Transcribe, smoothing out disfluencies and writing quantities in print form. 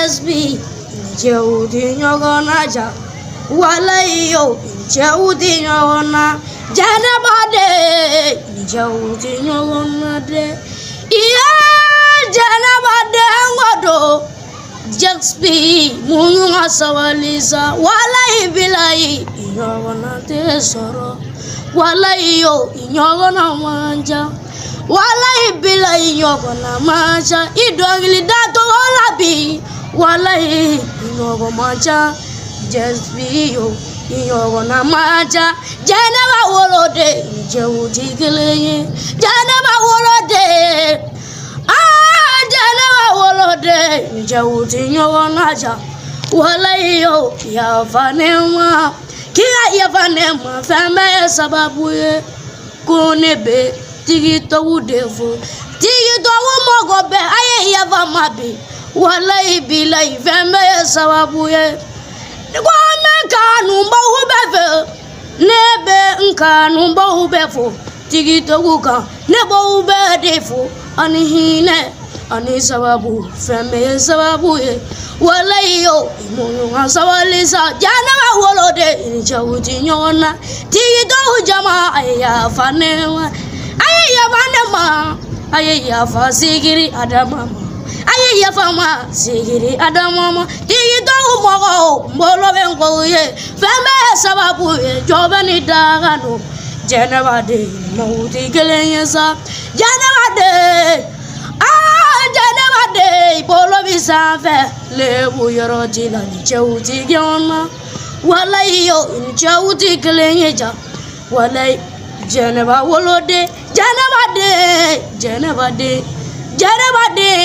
Jesby ni cɛw tɛ ɲɔgɔn na ja walayi yo ni cɛw tɛ ɲɔgɔn na Jɛnɛba den ni cɛw tɛ ɲɔgɔn na dɛ iya Jɛnɛba den ko don Jesby muɲu ka sabali sa walayi bilayi i ɲɔgɔnna tɛ sɔrɔ walayi yo i ɲɔgɔnna man ca walayi bilayi ɲɔgɔnna man ca i dɔnkili da cogo la bi walayi i ɲɔgɔn man ca Jesby yo i ɲɔgɔnna man ca Jɛnɛba woloden ni cɛw tɛ kelen ye Jɛnɛba woloden aa Jɛnɛba woloden ni cɛw tɛ ɲɔgɔn na ja walayi yo yafa ne ma k'i ka yafa ne ma fɛn bɛɛ ye sababu ye ko ne bɛ TikTok de fo TikTok mɔgɔ bɛɛ a ye yafa ma bi walayi bilayi fɛn bɛɛ ye sababu ye ko n bɛ kanubaw bɛɛ fɛ ne bɛ n kanubaw bɛɛ fo TikTok kan ne b'aw bɛɛ de fo ani hinɛ ani sababu fɛn bɛɛ ye sababu ye walayi yo muɲu ka sabali sa Jɛnɛba woloden ni cɛw tɛ ɲɔgɔn na TikTok jama a ye yafa ne ma a ye yafa ne ma a ye yafa Sigiri Adama ma a ye yafa ma Sigiri Adama ma TikTok mɔgɔw n bolo bɛ n kɔ ye fɛn bɛɛ ye sababu ye jɔ bɛ ni daga don Jɛnɛba den maaw tɛ kelen ye sa Jɛnɛba den aa Jɛnɛba den bolo bi sanfɛ lebu yɔrɔ ji la ni cɛw tɛ ɲɔgɔn na walayi yo ni cɛw tɛ kelen ye ja walayi Jɛnɛba woloden Jɛnɛba den Jɛnɛba den Jɛnɛba den.